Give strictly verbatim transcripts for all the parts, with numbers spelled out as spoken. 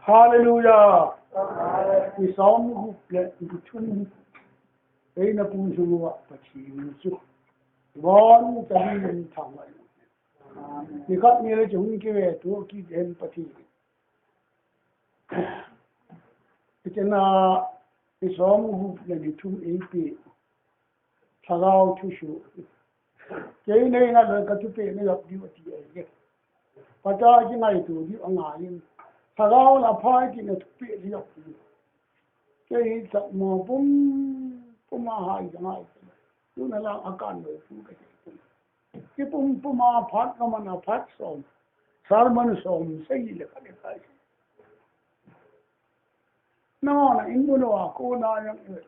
Hallelujah. Ni som gup le ni thum. Eina pum sung uva Pathen chu von chan in thang lai. Ni khat ni le chu hung kive tu kit hen Pathen. Ichena ni som gup le ni thum eipe. Lhagao thusoh. Kei nei ngal le ka thupeh nei ap diu ati ahi. Pathen kingaito diu angaiyin. Lhagao la phai kina thupeh diu ap diu. Kei hi chak mo pum pum a hai ka ngai. Tuna lang akan lo pu ka sei. Ki pum pum a phat ka man a phat som. Sermon som sei le ka le kai. Nangho na in mun uva kona jong i.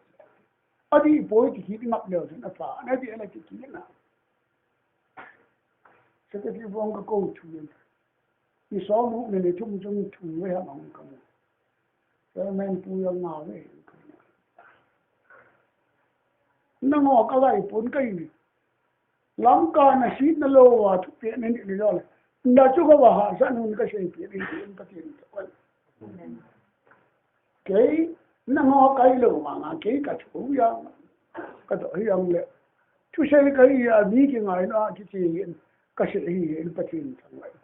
Adih poi ti kit ngap leu chun apha. Ana dih ana ti kit na. Secretary bong ka kou thu in. Ni som gup le ni thum chung thu ve ha mang ka mu. Chairman pu jong nga ve. Nangho ka lai pon kai ni. Lamkai na sit na lou a thupeh nei ni lou le. Na chu ka va hahsat nun ka seipeh nei ti in Pathen ka kon. Kei nangho kai lou vanga kei ka thu jong. Ka doh jong le. Thusei ka hi a mi kingai na kiche in ka sei hi in Pathen thangvah.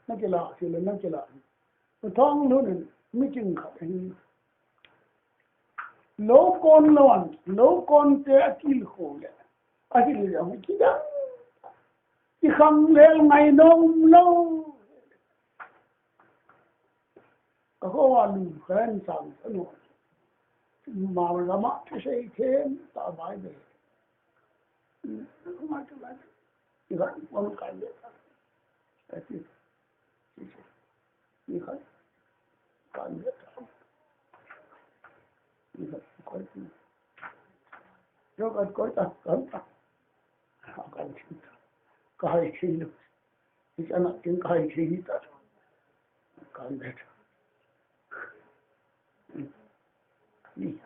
Na kila sei le na kila. Thang nun in meeting khat hi. Lou kon lon, lou kon te atil kho le. Ahile jong kidang. I khang lel ngai nom lou. Ka kho a lu khen sang ka no. Ma lama thusei them ta Bible. Ma ta Bible. I khang kon kai le. Ati. Ni khat. Kan le ta. Ni khat koi ti. Yo khat koi ta, kan ta. Kan ti. Kai ti lo. Ni kana tin kai ti ta. Kan le ta. Ni.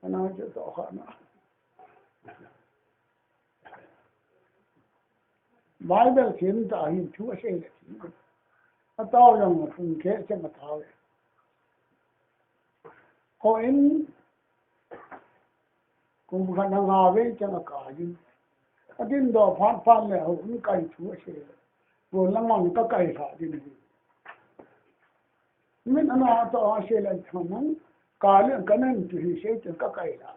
Ana jo to ha na. Bible thim ta hin thu asei le thim. Atao jong a phung khe chang atao le. Ko in kum khat na nga ve chang a ka jin. Adin do phat phat le ho in kai thu asei le. Ko lang mang ka kai sa din. Min ana to asei le thang mang ka le ka nan tu hi sei chang ka kai la.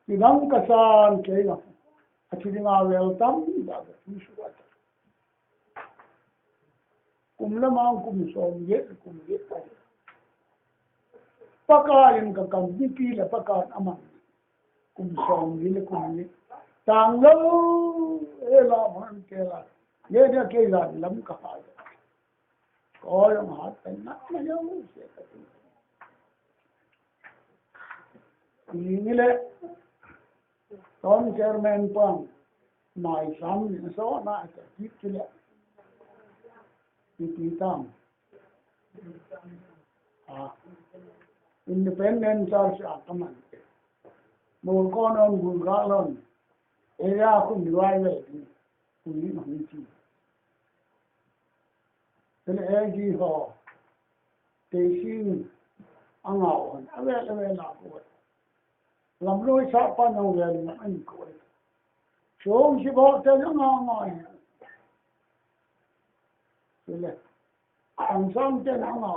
Kidang ka san kei la. A thi dinga vel tam da ka thu su a ta. Kum le mang kum som get kum get ka. Pakaiyin ka kam mipi le Pakaiyin amang. Kum som ni le kum ni. Tang lo e la man ke la. Ye dia ke la lam ka ha. Ko jong hat pen na ma jong se ka ti. Ni ni le. Ton chairman pang. Mai sam ni so na ka ti ti le. Ti ti tam. Ah. Independent church a ka man. Mo ko non gun ga lon. E ya kun ni wai le. Kun ni ma ni ti. Tene A G ho, Teising angao hon, avel avel a ko. Lamloi sa pa nang vel na an ko. Song si bo te na nga nga. Tele. Ang sang te na nga.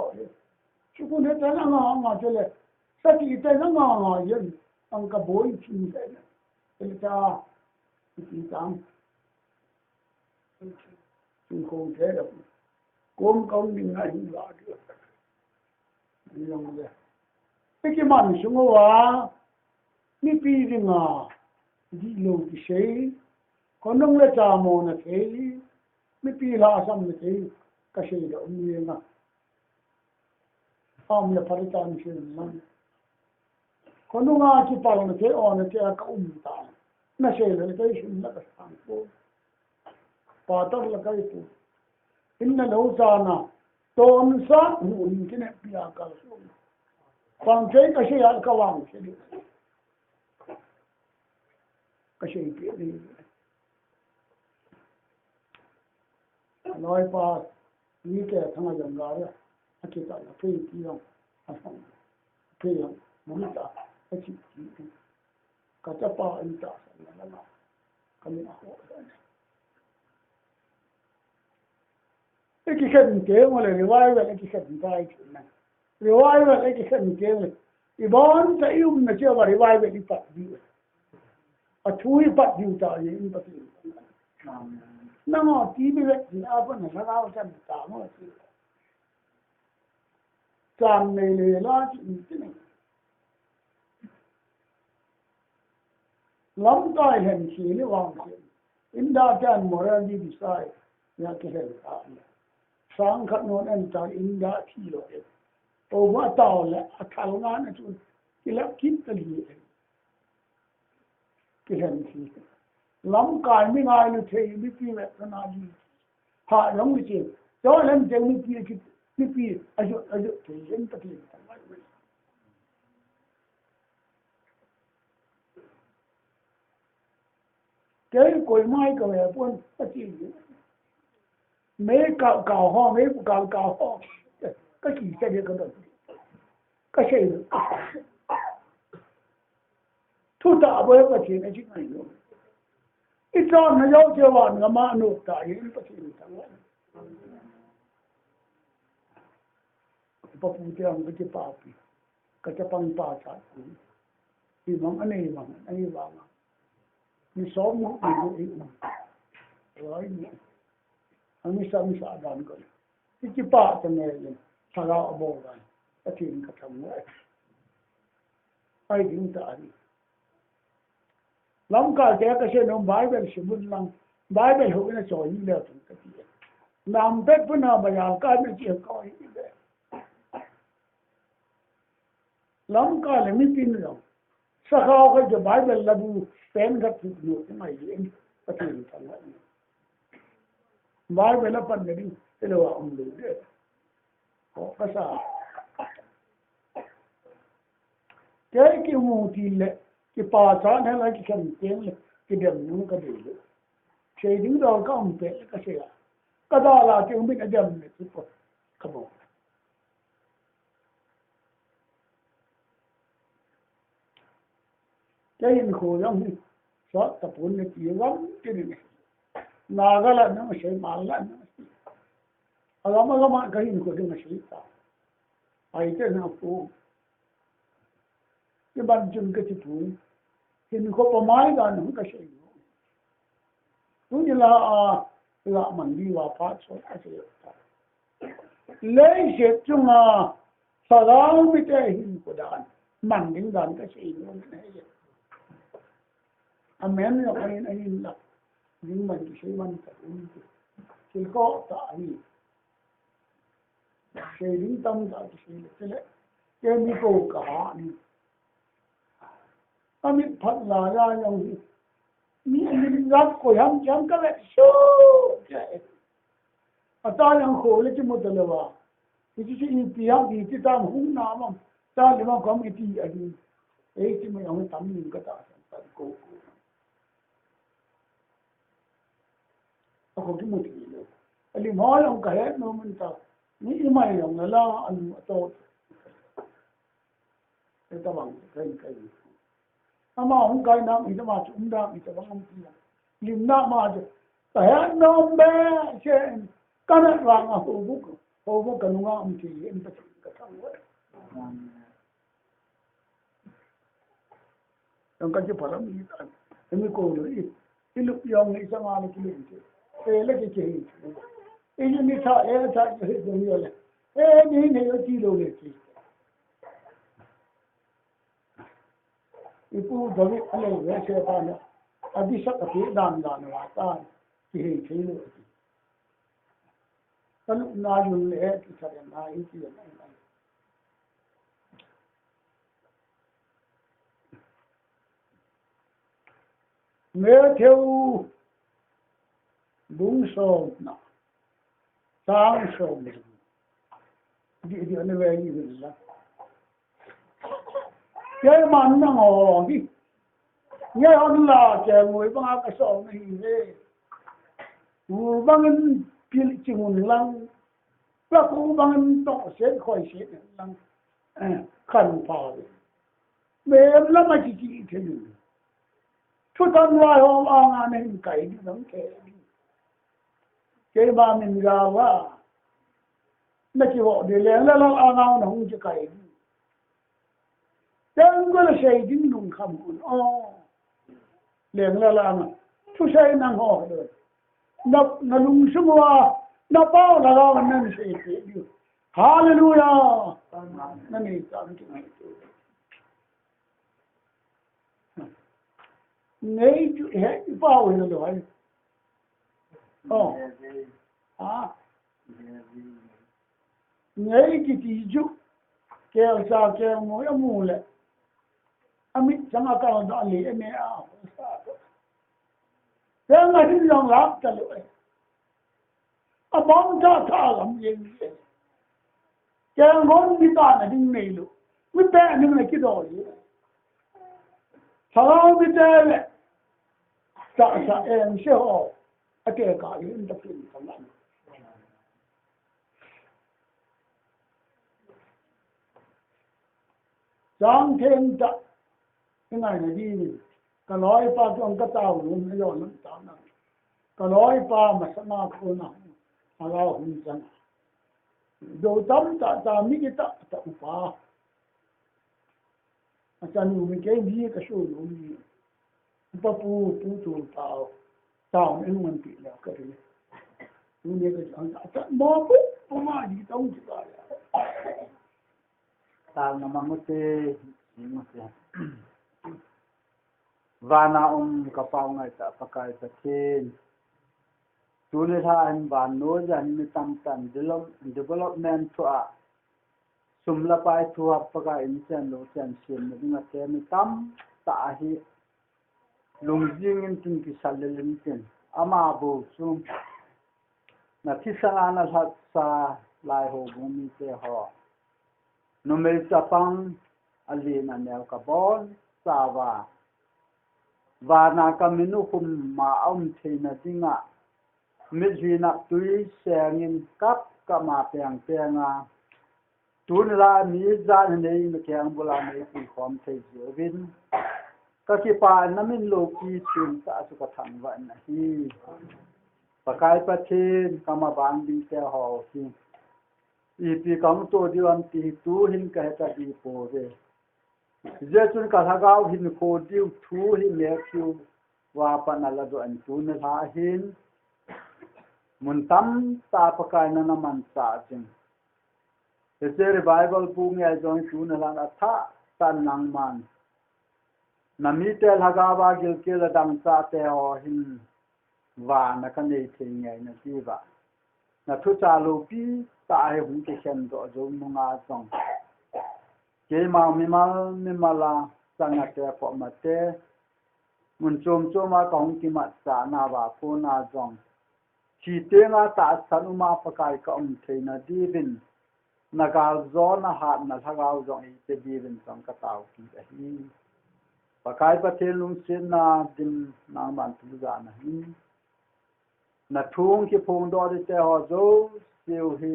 Sukun te na nga nga tele. Sati te na nga nga yen. Ang ka boi chin te. Tele ta. Ti tang. Sung khong the lo. Kom kong ding na hin la di. Ni long le. Piki man sung wa. Mipi dinga. Di lo ki sei. Konung le cha mo na thei. Mipi la sam na thei. Ka sei da um ni na. Am le pari ta ni sei na. Konunga kipalna te ona te a ka um ta. Na sei le kei sim la ka sang ko. Pastor la kai ko. In na lo sa na. Ton sa hu in kine pia ka so. Pang kei ka sei a ka wang sei. Ka sei pia ni. Loipa, ni ke thanga jong ga ya. A ki ta na pe ti jong. A thang. Pe jong. Mu ta. A ki ti. Ka ta pa in ta sa na la na. Ka ni a ho. Iki khen te mo le revival iki khen ta iki na. Revival iki khen te mo le. I bon ta i um na che ba revival i pat di. A thu i pat di ta ye in pat di. Nang o ti bi ve ti a pa na sa ka o chan ta mo ti. Chan nei le la ti ti nei. Lamkai hen khi ni vang khi. Inda chan moral di bisai. Ya ki hen ta. Sang khat non en ta inda thi lo e. O va ta le a thal nga na chu. Ki la kit ta li e. Ki hen khi. Lamkai mi ngai lu thei mi pi ve ta na di. Ha long mi chi. Cho lem jeng mi pi ki mi pi a jo a jo thei hen ta ki ta mai. Kei koi mai ka ve pon ka chi. Me ka ka ho, me ka ka ho. Ka chi se de ka do. Ka se. Thu ta bo ka chi na chi ngai lo. I chon na yo che wa na ma no ta ye pa chi ta wa. Pa pu te ang ka chi pa pi. Ka cha pang pa cha. Hi mang anei mang, anei vang. Ni som mu ni mu i um. Loi ni. Ani sa mi sa dan ko. Ti ki pa ta ne le. Sa ga a bo ga. A tin ka tham ne. Ai ding ta ani. Lamkai te ka se nom Bible simun lang. Bible ho na choi ni le tun ka ti. Nam pet pu na ba ya ka me chi ko i le. Lamkai le mi tin lo. Sa kha ka je Bible la bu pen ka tu no te mai le. Ka tin ta la. Bible la pan le ding. Te lo wa um lo de. Ko ka sa. Kei ki mu ti le, ki pa cha ne la ki khen teng le, ki dem nung ka dei le. Sei ding dol ka um pe le ka sei a. Ka da la ki um bin a dem le ki po. Ka bo. Kei in ko yang ni. Sa ta pun ne ki ram ki ni. Na ga la na sei ma la na. A ga ma ga ma ka in ko ding sei ta. Ai te na ko. Ki ban chun ka chi pui. Hinkho pa mai dan hung ka sei. Tuni la a, la man di wa pa so a sei. Leiset chunga, salam mi te hinkho dan, man ding dan ka sei no na he. Amen, ya ka in a in la. Ding man ki sei man ta un ki. Ki ko ta hi. Sei ding tam ta ki sei le, sei le. Ke mi ko ka ha ni. A mit phat la ya yong hi. Mi a mit lat ko yam yam ka le su. Ke. A ta yang ko le ki mo ta le wa. Ki chi chi ni pi yang ki ti tam hung na ma. Ta le ma ko mi ti a ni. Ei ti mo yang tam ni ka ta san ta ko ko. A ko ki mu ti le. A li ma yang ka he no mun ta. Ni i mai yang la a lu a to. Te ta bang, kai, kai. Ama hung kai nam, i ta ma chu um dam, i ta bang um ti. Lim na ma chu. Ta he nom be, che. Ka na wang a ho bu ko. Ho bu ka nunga um ti, em ta chu ka thang wa. Yang ka chu param ni ta. Em ko lo i. I lu yong ni sa ma ni ki lu ti. E le ki che. E ni ta, e ta, e ni le. E ni ne yo ti lo le ti. I pu David a lei ve se pa na, a disa a pe dan dan wa ta, ki hei thei lo ti. Ka lu na yun le ki sa na i ti na. Matthew bung som na, chang som na. Di, di, ani ve ni la. Keiman nang ho di. Nge hon la, kei ngui banga ka som na hi ve. U bangin pil chingun lang, la ku bang in tong set khoi set lang, eh, khan pa ve. Mem lama chi chi thei. Thu tan lai ho anga na hin kai di lam ke. Keima min ga wa. Na ki ho de leng la la anga na hung chi kai di. Teng ko la sei ding lungkham un. Oh. Leng la la na. Thusei nang ho. Na, na lungsung uva. Na pao la la na sei pe diu. Hallelujah. Na nei ta ni. Nei chu he pao he lo ai. Oh. Ah. Ngei kiti chu, kelcha kelngoi amu le, amit chang a kaldoh le, ene a, heng a hin long lap talou e. Abang tha tha lam jeng jeng. Kelngoi mi tana ding neilou. Mi peh ding le kidol e. Thalou mi te le. Sa sa eng se ho. Ate ka yin ta pin ka lam. Chang theng tah, i ngaina ding, ka loipa chu ang ka tao lum, a jong lam tao na. Ka loipa masanga khun a, a lau hung chang. Do tam tah tah, mi ki tah tah upa. A chanu mi kei mi ka su lum ni. Upa pu, pu tu tao. Tao mi ngun ti le ka ri. Ni ne ka chang tah tah, mo pu, pu ma di tong ti ka ya. Tal na mang ute, mang ute. Vana um ka pau ngai ta Pakai Pathen. Tuni lha hin vannoi a hin mi tam tah in develop-, development thu a. Sum le pai thu a Pakai in chen lo chen sem na ding a te mi tam tah ahi. Lungjing in tin kisal le lim tin. Ama bou chu. Na thisan a na lhatsa lai houbung mite ho. Numei chapang a lin a neo ka boncha uva. Vana ka min u khum ma a um theina dinga. Mitlhi naptui sengin kap kap ma peng peng a. Tuni lha mi jan hi nei na keng bula nei pui khom thei jeh uvin. Ka kipah na min loupi thim tah chu ka thangvah in ahi. Pakai Pathen ka maban ding te ho hi. Ipi ka hung to diu ham ti hi tu hin ka he ta di pouve. Hijeh chun ka lhagao hinkho diu thu hi Matthew a pat na la doh in tuni lha hin. Mun tam tah Pakai nana manchah jing. Hiche revival pu nge jong tuni lha a thah tah nangman. Na mite lhagao a gilkel a dangchah te ho hin vana ka nei thei ngai na diuva. Na thuchah loupi tah hi hung kikhen doh jou nunga jong. Keima mimal, mimal a chang a te, pom a te. Mun chom chom a ka hung kimat chah nauva kona jong. Thi tenga tahsan uma Pakai ka um theina diuvin. Na galjona hatna lhagao jong eite diuvin jong ka taopi ahi. Pakai Pathen lungsetna dim nangman thu jana hi. Na thu hung kiphong doh ding te ho jouse u hi.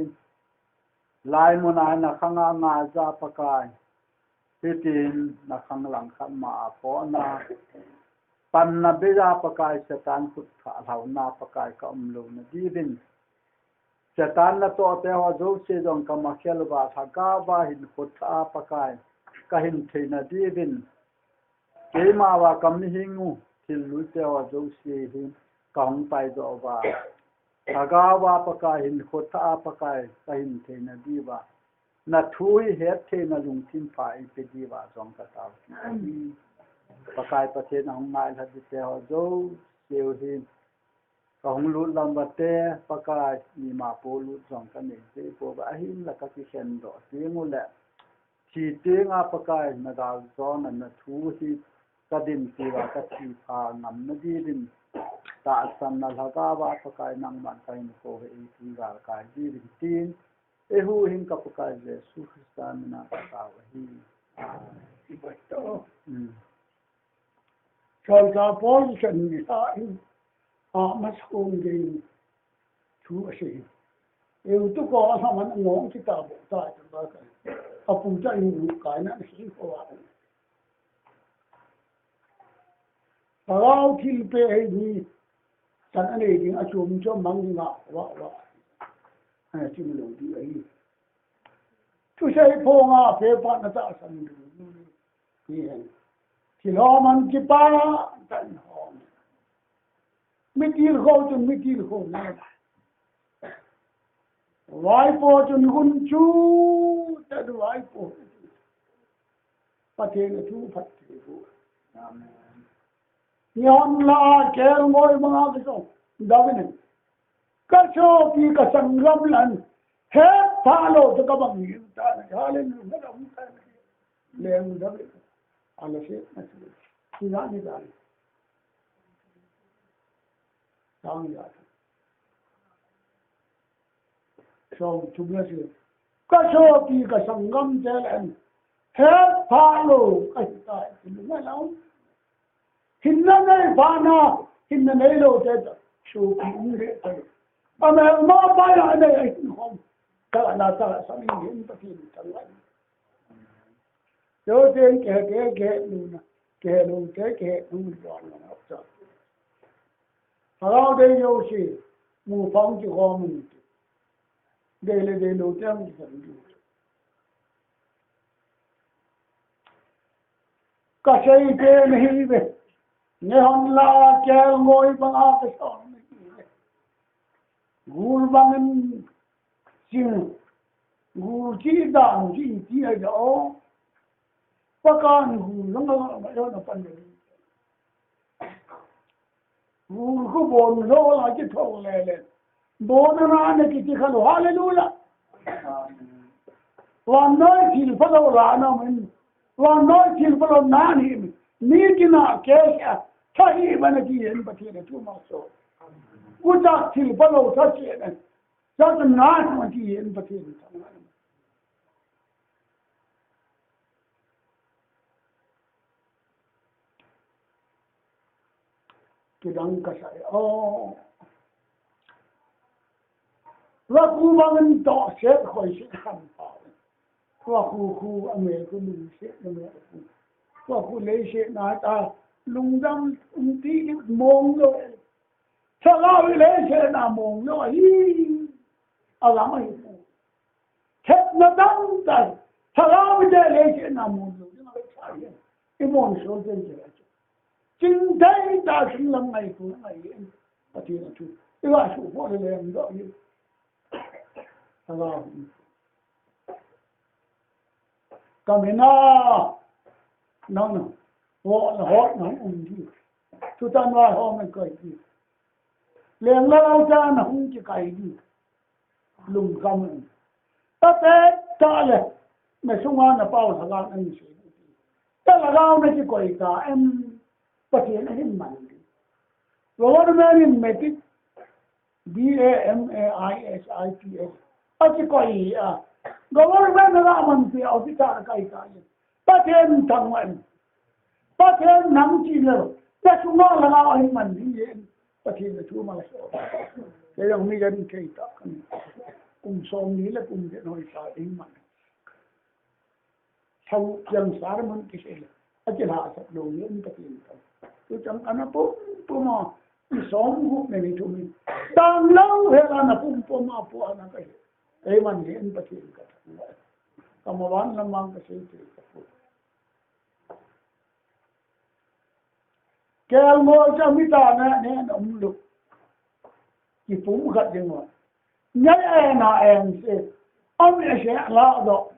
Laimun a na khang a ngaija Pakai. Hitin na khang langkhat ma a pona. Panna beija Pakai Satan khut thah lhauna Pakai ka um louna diuvin. Satan natoh te ho jouse jong ka makhel uva lhagao a hinkho thah a Pakai ka hin theina diuvin. Keima uva ka mihing u thil lui te ho jouse hi ka hung paidoh uva. Lhagao a Pakai hinkho thah a Pakai ka hin theina diuva. Na thu hi hettheina lungthim pha eipe diuva jong ka taopi. Pakai Pathen a hung ngailha ding te ho jouse u hi. Ka hung lut lam uva te, Pakai, ima polut jong ka nei thei pouva, ahinla ka kikhen doh teng uleh. Thi tenga Pakai na galjona na thu hi ka dim tiuva ka thi pha ngamna diuvin. Tahsanna lhagao a Pakai nangman ka hinkho hi eipi galkai diuvin tin. Eihuhhing ka Pakai Jesu Christa mina ka tao ahi. Amen. Solchah Paul khen ni ta in, a, mas kong ding. Thu asei. Eu tu ko a saman ngong kita bo ta ta ba ka. A pu ta in ru kai na si ko a. Thagau thilpeh hi ni. Chan anei ding a chom chom mang ding a wa wa. Ana chim lo ding ahi. Thusei phong a peh pa na tahsan ding. Ni hen. Thil hom an kipa tan hom. Mitil kho chun mitil kho na. Vaipo chun hun chu ta vaipo. Pathen a thu phat thei u. Amen. Ni hon la kelngoi banga kisong. David in. Ka sopi ka sanggam lan. Hetphah lou chu ka bang hi ta. Hallelujah. Leng David. Ala se na chu. Ni na ni dan. Tang ya. Som thum le sagi. Ka sopi ka sanggam te le an. Hetphah lou ka hi ta, ti lunga lau. Hinna nei pha na, hinna nei lou te ta. Sopi um le ta. Amelma pa ya nei a hin hom. Ka na ta sa ni hin ta tin ta lai. Yo te ke ke ke lu na. Ke lu te ke lu na. Thagau dei jouse, mu phong kikhom un. Dei le dei lou te hung kisan diu. Ka sei pen ahi ve. Ni hon la kelngoi banga ka song ahi ve. Gul bangin ching. Gul chi dan chi ti a jo. Pakan gul lang a ma yo na pan le. Gul khu bon lou la kithou le le. Bon na na kiti kha lou. Hallelujah. Vannoi thilpha lou la na min. Vannoi thilpha lou na ni min. Mi kina ke kya. Tha hi ba na ki yen Pathen thu ma so. Guchak thilpha lou tha che na. Sa na na ki yen Pathen. Kidang ka sa e. Oh. Vakhu bangin toh set khoi set khan pa. Vakhu khu a me khu lung set na me khu. Vakhu lei set na ta lungdam um ti mong lou. Thagau lei set na mong lou hi. Alam ahi pu. Thetna tamtah. Thagau te lei chetna mun lou ding a vei sa hi. I mun so te te. Chingthei tah sung lam ngai tu ngai in. Pathen a thu. I va su pho le leng do hi. Thagau. Ka mina. Nang na. Ho na ho na um di. Tu tan va ho me kai di. Leng la lau ta na hung ki kai di. Lungdam in. Ta te ta le. Me sunga na pau lhagao na ni se. Ta lhagao na kikoi ta em. Pathen a hin man. Government in matric. B A, M A, I S, I P S. A kikoi a. Government na la man pe officer kai kai. Pathen thangvah in. Pathen nang chi lou. Na sunga lhagao ahin man ding e. Pathen na thu ma la so. Kei jong mi jan kei ta kan. Kum som ni le kum jen hoi ta ahin man. Thau jang sar man ki se le. A ki la sa lou ni Pathen ta. Tu chang ana pum pum a. Ni som gup ne ni thum ni. Tang lou he la na pum pum a pu ana ka he. Ei man ni Pathen ka. Ka ma van la mang ka se te ka pu. Kelngoi cha mi ta na ne na um lu. Ki pum khat ding wa. Nyai a na eng se. Am e se la do.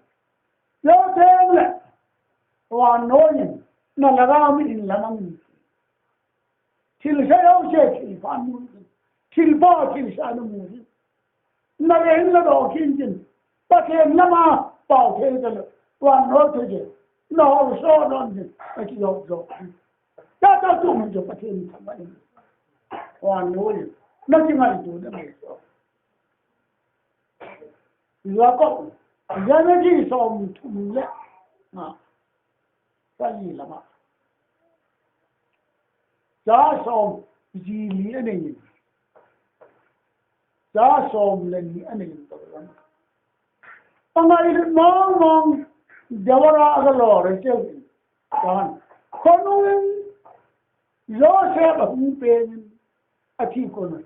Yo teng le. Wa no yin. Na la ga mi in la mang. Thil sa yo se thil pa mu. Thil pa thil sa na mu. Na le hin la do kin jin. Pathen lama pau thei ka le. Wan no thei je. Na ho so don jin. A ki yo jo. Ta ta tu mun jo Pathen thangvah in. Wan no yin. Na ki ngai tu na ngai so. Jakob. Genesis som thum le. Na. Ka li lama. Cha som ji li a nei. Cha som le ni anei in toh lam. Angailut mong mong, Deborah aga lo re cheu in. Tan. Khonung in Joseph ahung peng in athi kon a.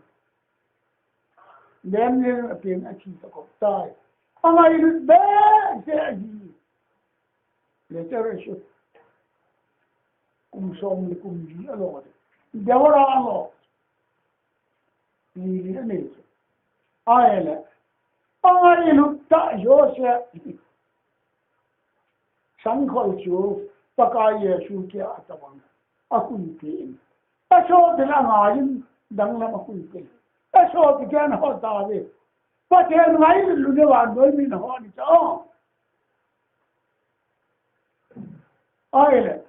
Benjamin apeng athi ta kop tai. Angailut behseh ahi. Le cheu re chu. Kum som le kum li alo. Deborah alo. Li li anei chu. Ahile. Angailut tah Joseph. Sangkhol chu Pakai Jesu kia atobang a koi pe in. Asopi le angaiyin danglam a koi pe. Asopi kei na ho ta ve. Pathen ngailut le vannoi mi na ho ni cha. Ahile,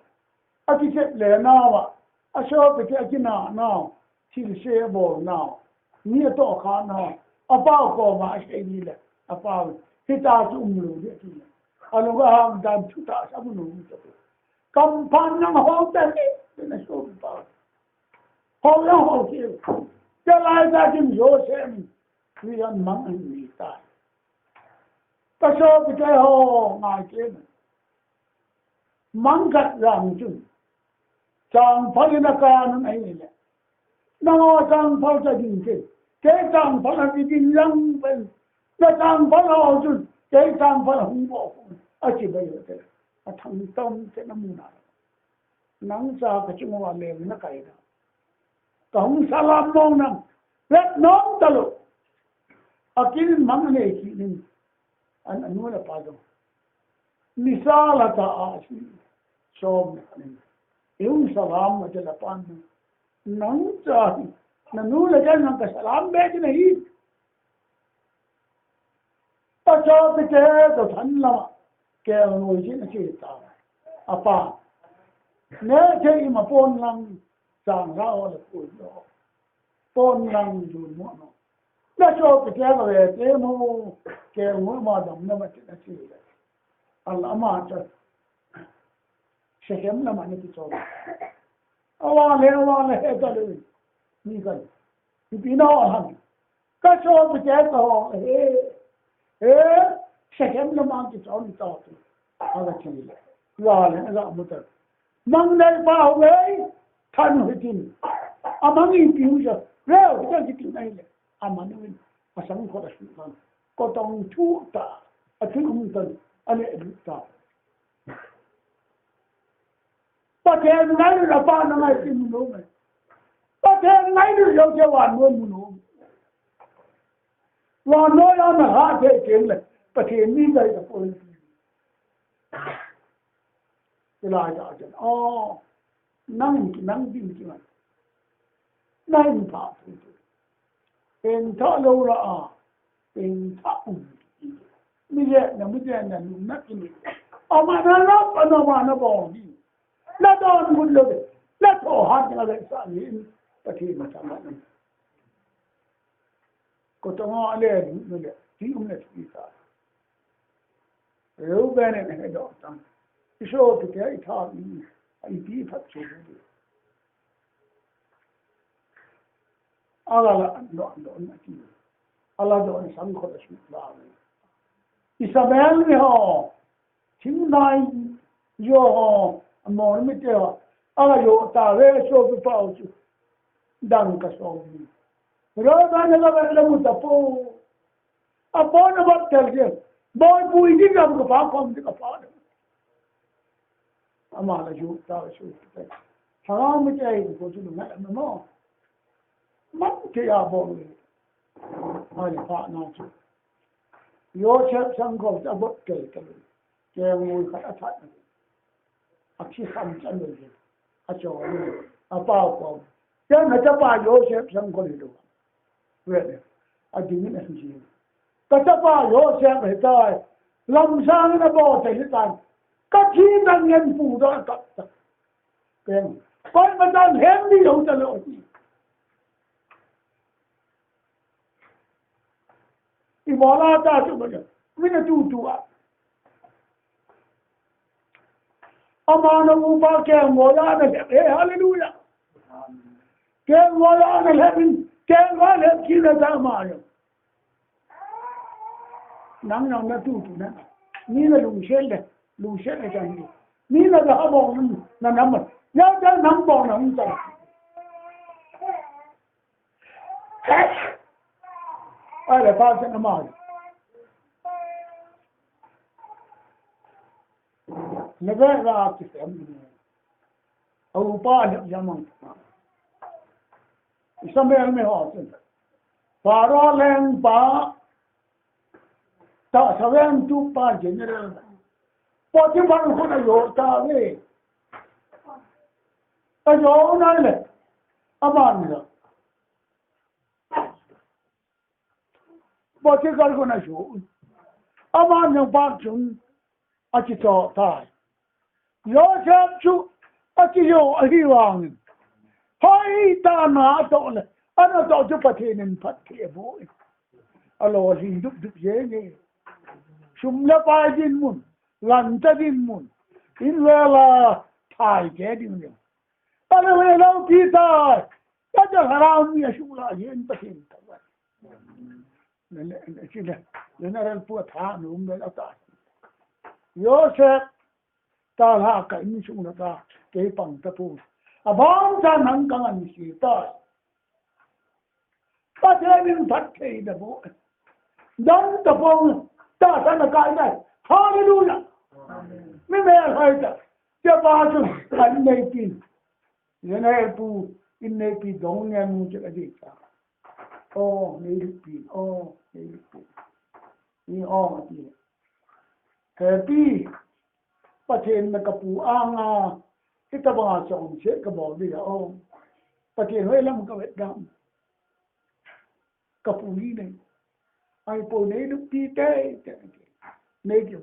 akisep le nau a, asopi kei akina nau, thilse abol nau, mi atohkha nau, apau koma asei ni le, apau, hita chu umlou ding ati le. Alunga ham dan thu ta sa mu nu ta. Kamphan nang ho ta ni, na sopi pa. Ho la ho ki. Te lai ta kin Joseph, ni an mang an ni ta. Ka sopi te ho ngai ke na. Mang gat jang chun. Changphal in a kan un ahile. Nangho changphal ta ding ke. Kei changphal a ding lang pen. Na changphal ho chun. Kei changphal hung bo. Achi bai te. Athang tom te na mu na. Nang cha ka chung uva le na kai na. Ka hung salam mong nang. Vet nom ta lo. Akin mang ne ki nin. An anu le apa jong. Nisa la ta a si. Som ne kanin. Yung salam ma jala pan. Nang cha hi. Nanu le jan nang ka salam be jin hi. Acha pite to than lama. Ke noi jin a chi ta. Apa. Ne ke ima pon lang. Sang ra o le pon lo. Pon lang jun mo no. Na cho ke ke ve te mo, ke mo ma dam na ma te na chi le. Al ama cha. Shechem lama ni ki cho. Awa le, awa le, he ka le. Ni ka le. Ni pi na wa han. Ka cho ke ke ka ho, he. He, Shechem lama ki cho ni ta tu. Ala chi le. Wa le, ala mu ta. Mang dai pa ho wei, than hitin. Amang in piu ja, reo, ja hitin ai le. Amanu in, asang kho da shu kan. Ko tong thu ta, a thu um tan, a le lu ta. Pathen ngailut a pa na ngai ti mu nom e. Pathen ngailut lou te vannoi mu nom. Vannoi a na ha te ken le, Pathen ni dai ta ko. Ilai ta chen. Oh, nang ki nang ding ki ngai. Nang pha tu tu. Pen tha lo la a. Pen tha um. Mi je na, mi je na, nu na ki ni. Ama na la pa na ma na bo ni. La don gun lo de. La to ha na le sa ni. Pathen ma cha ma na. Ko to ma le ni le. Ti um le ti ta. Reuben in ahe doh tan. I sopi te i tha i, i pi phat chu bu. Ala la an doh, an doh na ti. Ala doh na sang kho da shu la. Isabel ni ho. Thing nai yo ho. Amor mi te ho. Ala yo ta ve sopi pa chu. Dang ka sopi. Reuben la ve la mu ta po. Apon a bap tel ke. Boi pui di gam ka pa kom di ka pa. Ama la ju ta ju ta. Thang mi te ko ju na na mo. Man ke ya bo. Ai pa na ju. Joseph sang ko ta bap tel tel. Ke ngui ka ta. Athi kham chan le. Acho le. Apa ko. Ke na ta pa Joseph sang ko le. Ve le. Ading in athi. Ka chapa Joseph he tai. Lamsang na bo te he tai. Ka thi na ngen pu da ka ta. Ken. Koi ma dan hem ni lo ta lo. I bola ta chu ba. Mina tu tu a. Ama na upa keng mo ya na lhep. Hey, hallelujah. Keng mo ya na lhep in, keng mo lhep ki na ta ma ya. Nang nang na tu tu na. Ni na lungset le, lungset le chang ni. Ni na da ha bong na na ma. Ya da nang bong na hung chang. Ai le pa chang ma. Le ve ra ki sem. Au pa le ya mang. Ismael me ho chen. Pharaoh lengpa, tahsa vengtupa general. Potiphar khut a jo ta ve. A jo nai le. Aman la. Potiphar khut a jo. Aman jong pa chun a chi cho tai. Joseph chu a chi jo ahi vangin. Hoi ta na to le. Ana to chu Pathen in phatthei a boh. A lolhing dup dup jeng e. Sum le pai dinmun, lanta dinmun, in vela thai ke dinmun. A le ve lo pi tai. Ka ja harau ni a sum la yen Pathen ta va. Le, le, le, le, le, le, le, pu tha nu me la ta. Joseph, ta la ka in sung la ta, kei pang ta pu. A bang ta nang ka ngan si ta. Pathen in phatthei na boh. Dan ta phong, ta sa na kai dai. Hallelujah. Amen. Mi me hai ta. Che pa chu kan nei pi. Ye nei pu, in nei pi dong ne mu che ka di ta. Oh, nei pi. Oh, nei pi. Ni oh ti. Happy. Pathen na ka pu anga. Ita banga chong che ka bol di la. Oh. Pathen hoi lam ka vet dam. Ka pu ni nei. Ai po nei lu pi te, te, te. Nei ki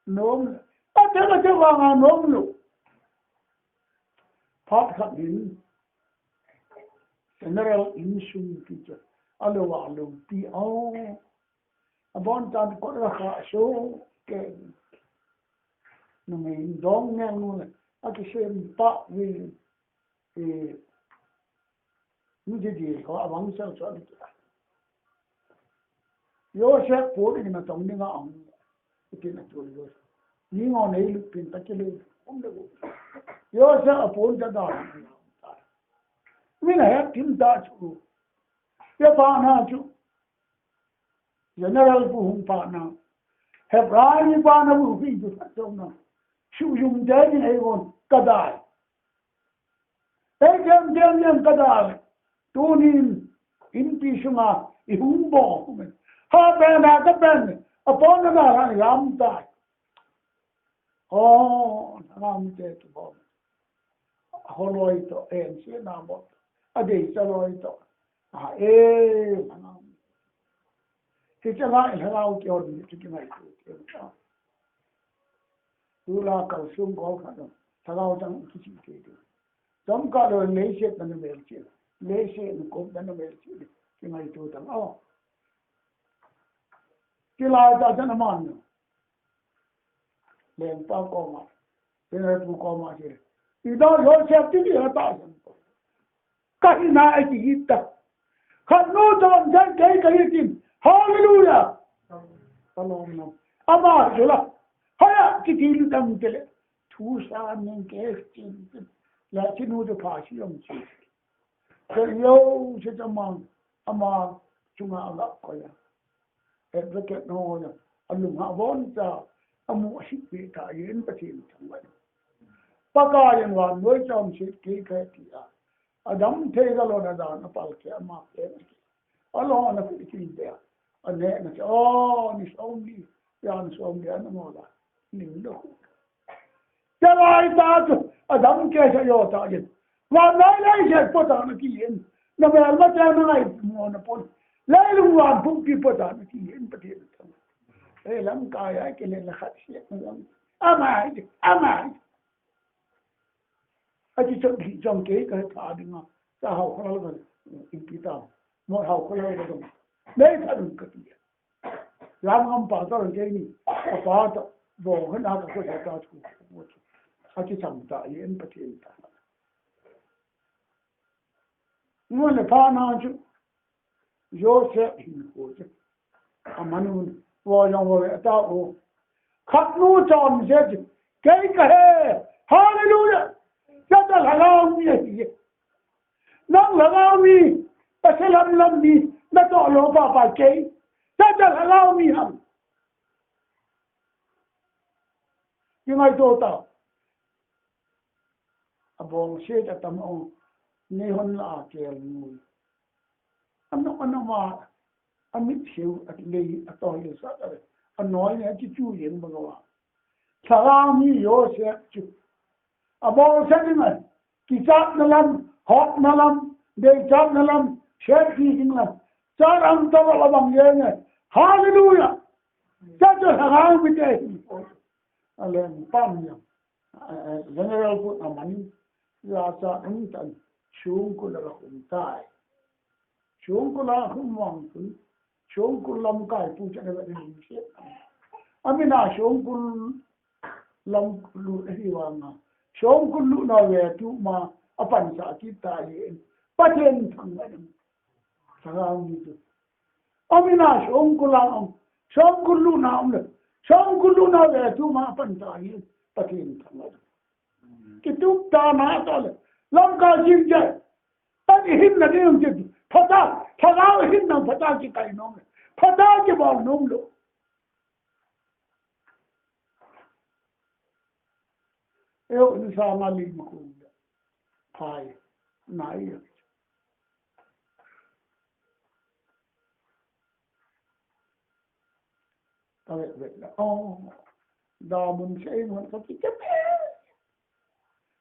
nom. A te ma te wa nga nom lo. Phat khat hin. General insung ti cha. A lo wa lo pi au. A bon tan ko ra kha so ke. Numei dong nge nu le. A ki sem pa vi. E, ni di di ko a bang sa so ni. Joseph pu ni na tong ni nga ang. Iti na tu Joseph. Ni ngo nei lu pin ta ki le. Um le. Joseph a pu ja da. Mi na he tim ta chu. Ye pa na chu. General pu hung pa na. Hebrai mi pa na bu pi chu ta chu na. Shu yum de ni ei gon ka dai. Ei kem kem kem ka dai. Tunin inpi sunga i hung bo. Ha pen na ka pen. A pon na na ram tai. Oh, na ram te tu bo. Holoi to, en se na bo. A dei sa loi to. A, e, na ram. Hiche lai lhagao kihon ni chu kingaito kei. Tula kalsung kol khat a, lhagao chang kichi kei tu. Chomkhat lou leiset na melchih. Leiset na kop na melchih. Kingaito tang o. Kilai ta chan aman. Lengpa koma. Lengpa koma che. Ida Joseph ti ni ta chan. Ka hina a kihita. Khat nu chon jan kei ka hitin. Hallelujah. Ka lom nom. Ama chu la. Haya kiti lu dam te le. Thu sa ning ke tin. La chi nu chu pha si yom chi. Ka yo che cha mang. Ama chunga la ko ya. Advocate no ya. Alung ha bon cha. Amu a sik pe ta yen Pathen thangvah. Pakaiyin vannoi chonset kei kahi tia. Adam thei galona dan a palkeh ama keh. Alona keh kei tia. Aneh na cha, oh, ni som li. Jan som li ana ngola. Ning lo. Chalai ta chu, Adam keh sa yo ta yin. Vannoi leiset po ta na kiyin. Na mel ma cha na ngai mo na pon. Leilung van pumpi po ta na kiyin Pathen ta. Ei lam kai ai ke le la khat se na lam. Amai, amai. A chi chon hi chon kei ka pha dinga. Sa hao khala ka in pi ta. Mo hao khala ka dong. Nei ta dong ka ti. Lam ngam pa ta dong kei ni. Ka pa ta. Bo han a ka ko ta ta chu. A chi cham ta i en Pathen ta. Ngon le pa na chu. Joseph hin ko chu. Amanun. Vo jong vo ve ta u. Khat nu chom je ji. Kei ka he. Hallelujah. Cha cha lhagao mi ahi. Nang lhagao mi. Ka se lam lam mi. Na to lo pa pa kei. Cha cha lhagao mi ham. Ki ngai to ta. Abong se ta tam ong. Nei hon la a kel nu. Ano ano ma. Amit seu at lei atoi sa ta. Anoi ne chi chu yen bagawa. Lhagao mi Joseph chu. Abol sa ding a. Kichatna lam, hotna lam, deichatna lam, safety ding lam. Chat ang tawh a bang jeng e. Hallelujah. Chat chu lhagao mi te hi. A leng pam jeng. A, a, general kut a man. Ya cha um tan. Sungkul a khum tai. Sungkul a khum wang tun. Sungkul lamkai pu cha na ba ding se. Amina sungkul lam lu ahi vanga. Sungkul lu na ve tu ma a pan sa ki ta hi. Pathen thang na ding. Sa ga mi tu. Amina sungkul a um. Sungkul lu na um le. Sungkul lu na ve tu ma a pan sa hi. Pathen thang na ding. Kitup ta na ta le. Lamkai jing jai. Tani hinna ding jing. Phata, phata hinna phata ki kai nom le. Phata ki bol nom lo. Eu ni sa ma li ma ku. Phai. Nai. Ka ve ve la. Oh. Da mun sei mun ka ki ke.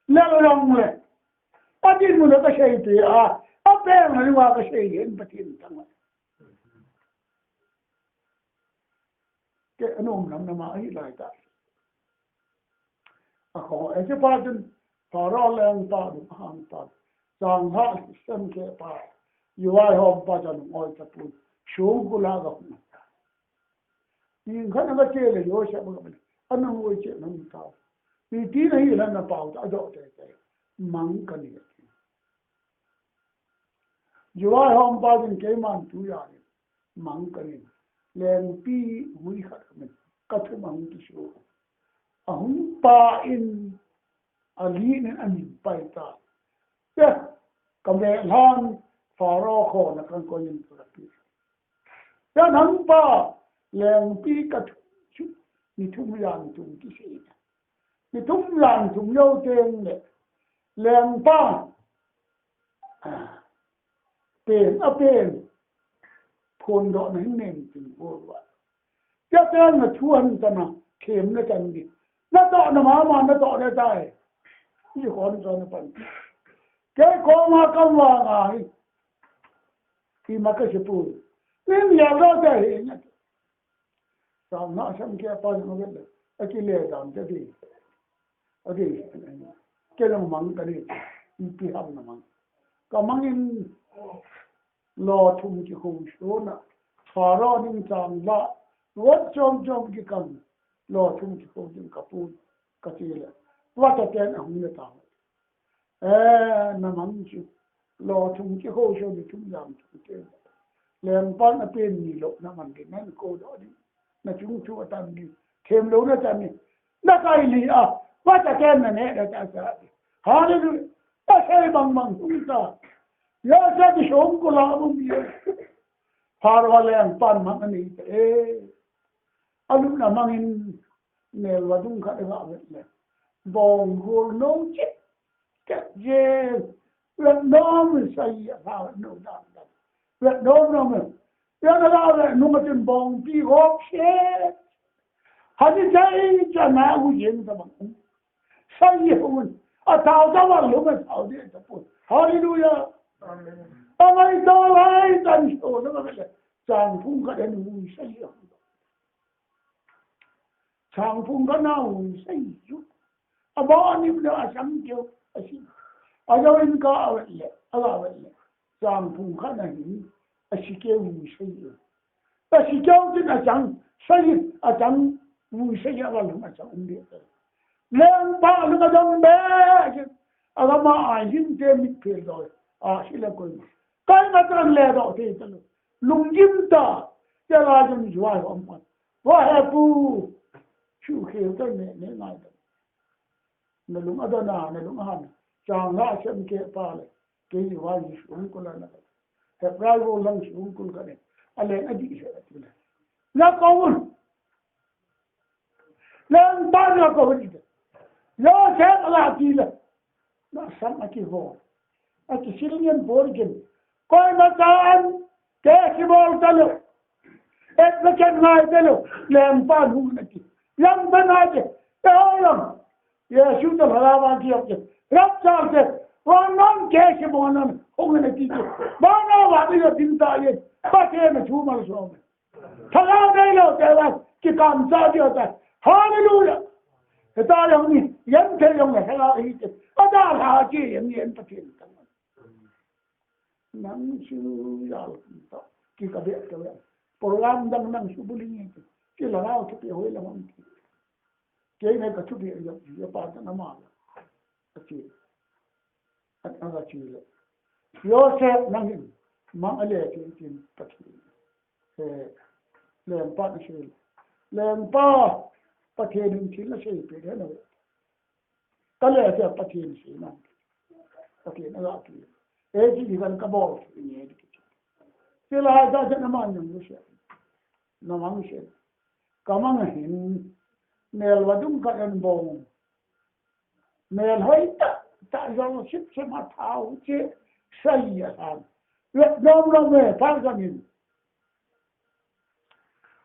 Le lo long le. Pathen mun ka sei te a. A pe ma ni wa ka sei en Pathen tang. Ke anom nam na ma hi lai ta. A kho, e che pa chun, Pharaoh lengpa ding, a hangpa. Chang ha, sem ke pa. Yuai hom pa chan oi ta pun. Sungkul a ga hung. Ning khan ga che le yo se ba ga. Anang oi che nang ta. Ni ti na hi lan na pau ta do te te. Mang ka ni. July hom pa din keiman tu ya ni. Mang ka ni. Lengpi hui khat ka min. Ka thu mang ki su. A hung pa in a li nin a min pai ta. Ya, ka ve lhan Pharaoh kho na kan ko yin tu la pi. Ya nang pa lengpi ka thu chu ni thum yan tum ki se. Ni thum yan tum yo teng le. Lengpa. A, pen, a pen. Phondohna hin nem tin bol uva. Tia pen na thu han ta na, themna chan di. Na toh na mama, na toh na tai. Ni kon so na pan. Kei koma kam vang a hi. Ima ka se pu. Ni mi ya lo ta hi na. Sam na sam ke pa na le. A ki le dam ta di. A di. Ke lo mang ka di. Ipi ham na mang. Ka mang in lo thum ki khu so na. Pharaoh ning chang la. Wat chom chom ki kam. Lo thum ki khu ding ka pu. Ka ti le. Wa ta ten a hung le ta. Eh, na mang chu. Lo thum ki ho so ni thum jam thum te. Lengpan a pen ni lo na man ke nan ko do ni. Na chung chu atan ni. Them lo na tan ni. Na kai li a. Wa ta ken na ne da ta sa. Hallelujah. Ta sai bang bang hung ta. Ya sa ki shong ko la bu mi. Pharaoh lengpan mang ani te. Eh. Alu na mangin nel wa dung khat ga vet le. Bong gol no chit. Kat je. Vet nom sai a sa vet no dan dan. Vet nom nom. Ya na la vet no ma tin bong pi hop se. Hani sai cha na u yen sa bang. Sai ye hun. A tao ta wa lo ma tao de ta pu. Hallelujah. Amen. Amai to lai tan so na ma le. Chang phung khat en u sai ye hun. Chang phung khat na u sai ye. Aba ni na a sang keu a si. A lo in ka a vet le, a la vet le. Chang phung khat na hi a si keu u sai ye. A si keu tin a chang, sai a chang, u sai a va lung a chang um de. Lengpa lung a dong be, a ga ma a hin te mit phel doi. A si le koi. Kai ma tan le do te ta lo. Lung jim ta, te la jong juai hom pa. Vahe pu, chu khel ta ne ne ngai ta. Na lung a dana, na lung a han. Chang la sem ke pa le. Kei ni wa ni sung ko la na. Hebrai vo lang sung ko ka ne. A leng a di se a ti le. Na ko un. Leng pa na ko un. Joseph la ti le. Na sam a ki vo. A kisil ngen bol ngen. Koima chan, kei kibol talou. Et na ken ngai talou. Lengpa hung na ti. Lengpa na ti. Te ho lang. Jesu ta lhagao a ki yok ti. Rap chal te. Wan non kei kibol non. Hung na ti ti. Ba na wa ni yo tin ta ye. Pathen na chu mal so. Lhagao nei lou te la, kikam cha diu ta. Hallelujah. Hita jong ni, yen thei jong le lhagao hi te. Ada la chi yen yen Pathen ta. Nang chu jal ta. Ki ka be ta. Program dang nang chu bu ling te. Ki lhagao chu pe hoi la mang. Kei ne ka thupi ya, ya pa ta na ma la. A chi. A, a chi le. Joseph nang hin mang a le tin tin Pathen. Eh, lengpa na sei. Lengpa Pathen in thil na sei pe de na. Ka le sia Pathen sei na. Pathen a la ki. E chi kan ka bol ni. Sila ja ja na man nang sei. Na mang sei. Ka mang hin, mel vadung ka en bong. Mel hoi ta, ta jong sip sip a thao che, sai a san. Vet nom nom me, pa ka min.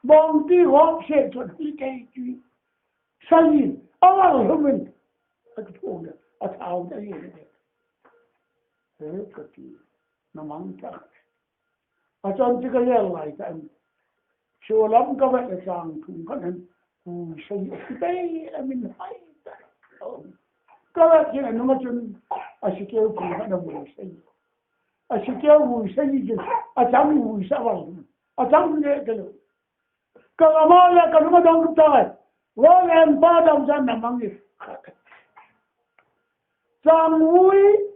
Bong ti hop se chot ti kei ti. Sai, a wal hum in. A thao, a thao ta ye. Eh, ka ti, na mang ta. A chon chi ka lel lai ta. Sulam ka vet le chang thum ka nen. Hu sai a si bei a min hai ta. Ka vet chi a nung a chun a si keu kum ka na hu sai. A si keu hu sai ji. A chang hu sa wal. A chang le ka lo. Ka ma le ka nung a dong tai. Wa len pa dam jan na mang ni. Chang hui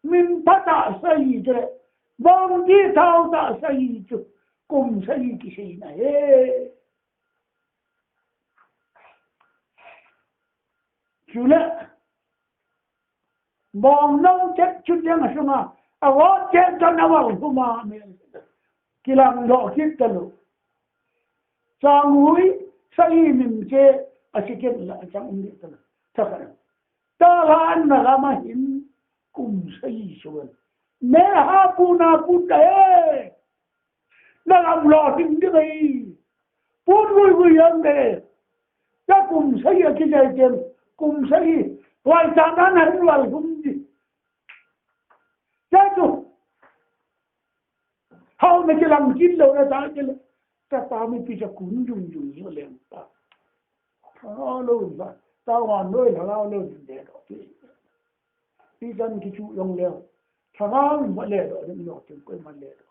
Min phatah sa hi chu le, bong ti thao tah sa hi chu, kum sa hi kisei na he. Chule, bong nong chet chu ding a sunga, a wot chet chu na wal huma me. Kilang lo kit ta lo. Chang hui sa hi min che, a si ken la chang um ni ta lo. Tha ka. Talan na gam a hin kum sa hi suan. Me ha pu na pu ta e. Na gam lo hin di gai. Pu gui gui yang de. Ta kum sa hi a ki jai ken. Kum sa hi. Wai ta na na hin wal hum di. Ta tu. Hau na kilang kin lo na ta kile. Ta pa mi pi sa kun jung jung yo leng ta. Hau lo la. Ta wa noi la lo lo de do. Pi jan ki chu yong le. Ta ga mi ma le do, ni no tin ko ma le do.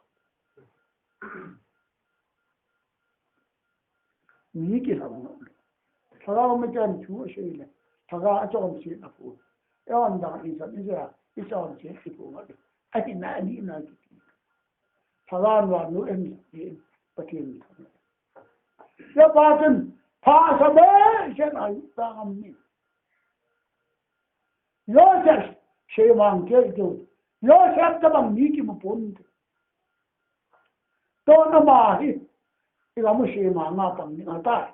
Mi kilang no. Lhagao mi chan chu sei le. Lhagao a chom sei na pu. E on dang i chan i ja, i chom sei i pu ma. A ti na ni na ki. Lhagao wa nu em ni. Pathen. Ya pa chun, pha sa be, sen ai ta ngam ni. Joseph, semang kei tu. Joseph tabang mi kimu pon tu. Tuna ma hi, i gam u semang a pang ni a tai.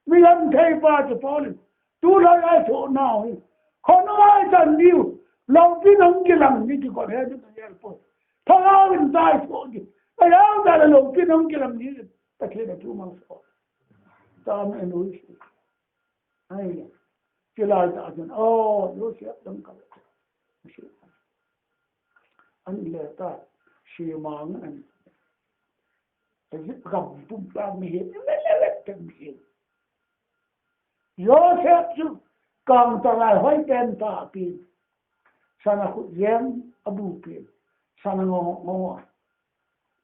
Mi lam thei pa chu Paul in, tulai a chu na hi. Khonung a chan diu, loupina hung kilang ni kikot he ni ka gel poi. Lhagao in tai chu ni. A yau da loupina hung kilang ni, Pathen a thu mang so. Ta me nu si. Ai, kilai ta jan, oh, Joseph dang ka. An le ta, semang an. Ai, gam pum ta mi he, le le le ta mi he. Joseph chu, kang ta lai hoi pen ta pi. Sana khu yen, a bu pi. Sana ngo, ngo.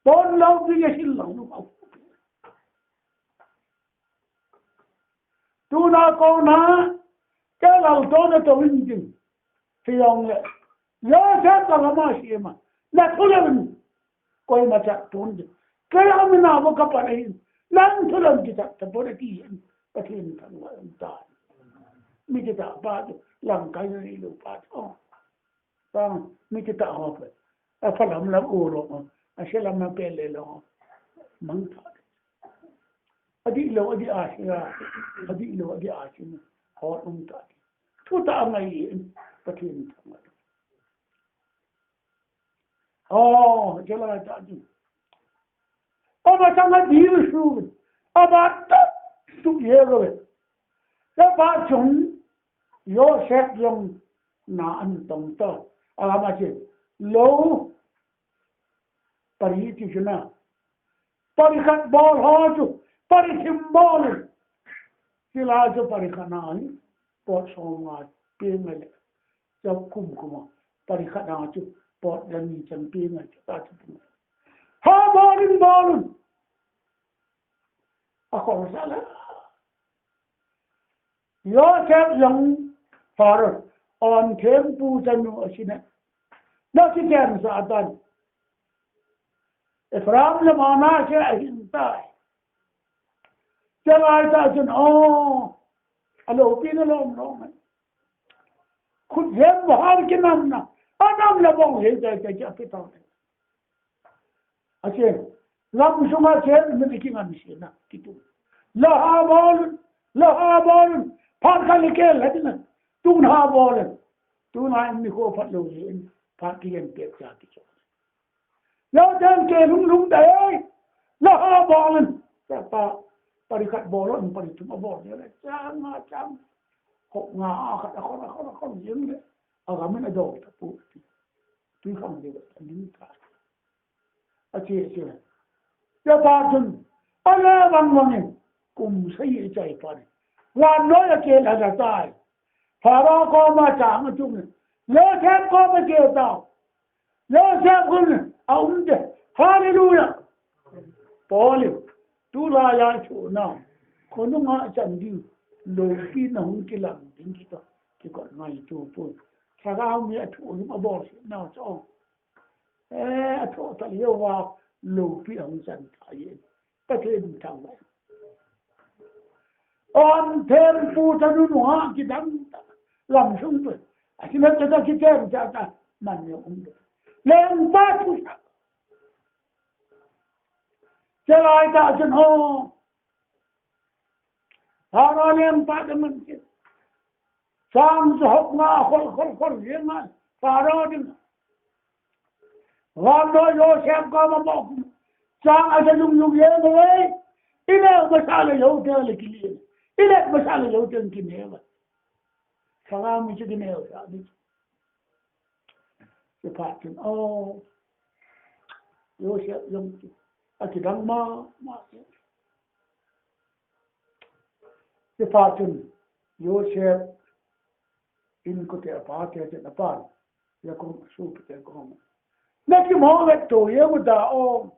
Pon lo pi ye sil lo, no. Tuna kona, ke lal tona to in jing. Ti jong le. Joseph ka lama sema. Na thulevin. Koima cha tun jing. Ke ami na bo ka pa hin. Nang thu lam kitah tapon ati, Pathen thangvah um tai. Mi kitah pa chu, lamkai na neilou pa chu. Tang, mi kitah ho pa. Apha lam lam u lou, ase lam lam pe le lou. Mang ta. Adih lou, adih a si a. Adih lou, adih a si. Ho um ta. Thu ta ngai, Pathen thangvah. Oh, jala ta ji. Ama chang a dil su. Ama ta su ye ro. Ya pa chung, Joseph jong na an tong to. Ama che. Lou. Pari ti chu na. Pari khat bol ho chu. Pari thim bol. Sila chu pari khat na hi. Pot som nga pe ngai le. Chau kum kum a. Pari khat na chu. Pot le ni chan pe ngai chu ta chu. Ha bol in bol un. A khol sa la. Joseph jong Pharaoh on thempu chanu asina. Na kichem sa tan. Ephraim le Manasseh ahin tai. Chalai ta chun, oh, alopi na lom lom. Khut jem bahar kinam na. Anam le bong he tai tai cha pitau. Ache, lam sunga chen min kingan sina, kitu. La ha bol, la ha bol, phat kali ke la dina. Tun ha bol. Tun ha ni ko phat lo ni, phat ki len pek cha ki cho. Lo chen ke lung lung dai. La ha bol. Sa pa, pari khat bol, pari thum bol. Chang nga chang. Ho nga a khat a khon a khon a khon yin le. Aga min a do ta pu. Tui khang de ta ni ta. Ache, ache. Ya pa chun, ale bang bang in, kum sai i chai pa ni. Wan noi a ke la da tai. Pharaoh koma chang a chung ni. Joseph koma che tao. Joseph kun a um de. Hallelujah. Paul, tulai a chu na. Khonung a chan ding. Lopi na hung kilang ding kita. Kikot ngai tu pu. Lhagao mi a thu him a bol si na cho. Eh, a tho ta leo va, lopi a hung chan ta yen. Pathen thangvah. On thempu chanu nunga kidang ta. Lam sung pe. Asina ta ta kichem cha ta. Man yo um pe. Lengpa thu sa. Chalai ta chun ho. Pharaoh lengpa ta man ke. Chang chu hop nga khol khol khol ye nga. Pharaoh ding. Wan do Joseph koma bok. Chang a ja lung lung ye nga wei. Ile masala yo te le kili. Ile masala yo te kine ba. Sala mi chu kine ba. Ni. Che pa kin o. Joseph jong chu. A kidang ma ma. Che pa chun Joseph in kote apa te chen apan. Ya kong su te kong. Na kimo ve to ye mu da o.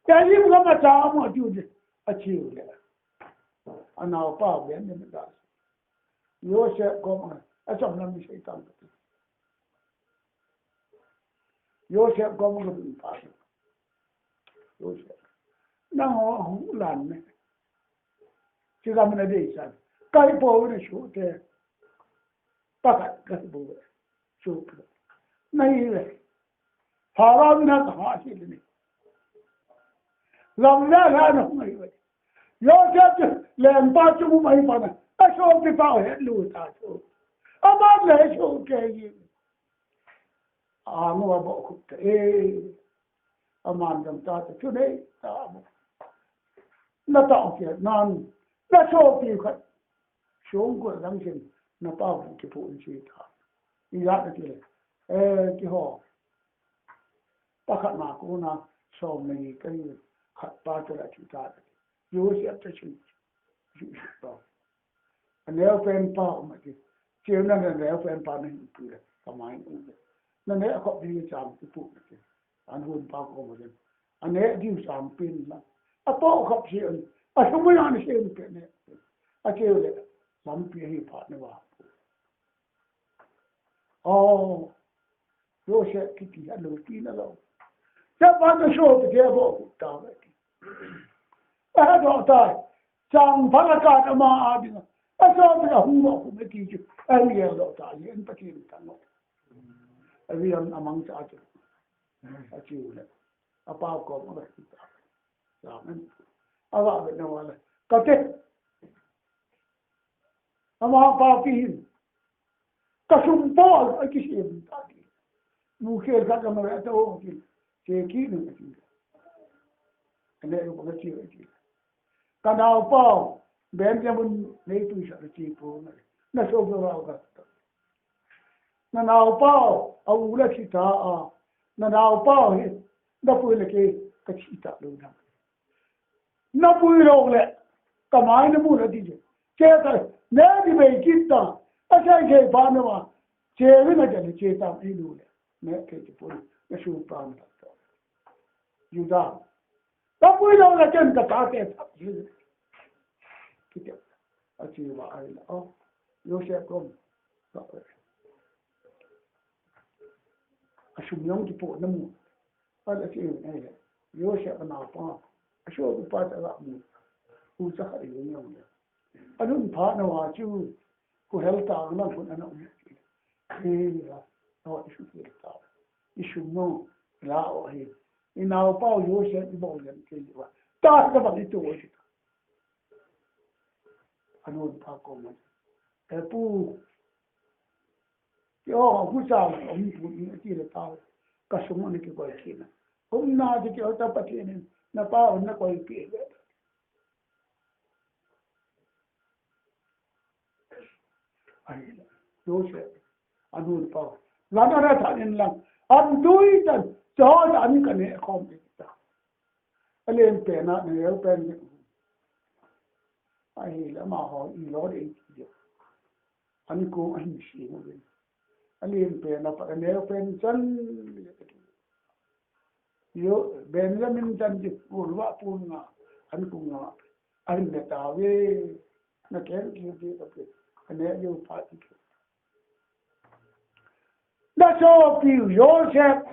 Ya lim ga ma cha mo ju de. A chiu le. Anao pa ve ne da. Joseph koma. A chom lam ni sei tam. Joseph koma ko pa. Joseph. Nang ho hung lan ne. Chi ga mina dei san. Kai po ne su te. Pakhat ka bu. Chu. Nai le. Pharaoh na ka ha si le ni. Lam la la no ngai le. Joseph chu lengpa chu mu mai pa na. A so pi pa he lu ta chu. A ma le so ke yi. A no ba bo ku te. A man dam ta chu nei ta bo. Na ta ke nan. Na so pi khat. Sung ko dang sin na pa bu ki pu in si ta. I ya ta ki le. Eh, ki ho. Pakhat na ko na som nei ka ni khat pa ta la chu ta. Joseph ta chu. Ju ta. Aneo pen pa ma ki. Che na na neo pen pa na pu le. Ka mai u le. Na ne ko bi cham ki pu ki. An hun pa ko mo den. An he diu sam pin la. A po khap si an. A sum ya ni sen pe ne. A che le. Lam pi hi pa ne wa. Oh. Joseph ki ti a lo pi na lo. Cha pa na so pe ke bo ku ta ve. Ahedoh tai. Chang phalaka ama a dinga. Asopi a hung mo khu me ti chu. Ahin geldoh tai. An Pathen thangvah. Avian amang cha chu. Achiu le. Apa ko ma ta. Amen. Ava be na wala. Kate. Ama pa pi hin. Kasum pol a kisem ta ki. Mukhel khat ka ma ve ta o ki. Che ki nu ki. Ane ru ka chi ve ki. Ka naopa u. Benjamin nei tu sa chi ko na. Na so ka wa ka. Na naopa u. A u la chi ta a. Na naopa u hi. Na pu le ke ka chi ta lo na. Na pui lou le, ka mai na mu na ti che. Che ta, ne di bei kit ta, a che che pa na ma, che ri na che che ta i lu le. Ne ke che pui, na su pa na ta. Juda. Na pui lou le ken ka ta te ta. Kite. A chi wa ai la. Oh, Joseph kom. A sum jong kipoh na mu. Ala chi in, eh, Joseph a naopa. A sum pa ta la mu. U cha kha i ni le. A nun pha na wa chu. Ku hel ta na kun ana um. Eh, ya. No, i su hel ta. I sum no. La o hi. I naopa Joseph i bol len ke wa. Ta ta ba i tu. A nun pha kom. E pu. Keiho, husa, um, pu, ti le ta. Ka sung ni kikoi kina. Um na ti keiho ta Pathen in, na pa un na koi pi ve. Ai, Joseph, a nun pa. Lan ana ta in lang. An dui tan, cho ta an ka ne khom ta. A len pen a, ne yo pen. Ahi le amaho i lo de i ti. Ani ko ahi si mo de. A len pen a pa ne yo pen chan. Yo Benjamin chan ji pu wa pu nga. Ani ko nga. Ahi le ta ve. Na ken ki ti ka pe. Ane yo pa ti. Na sopi u Joseph.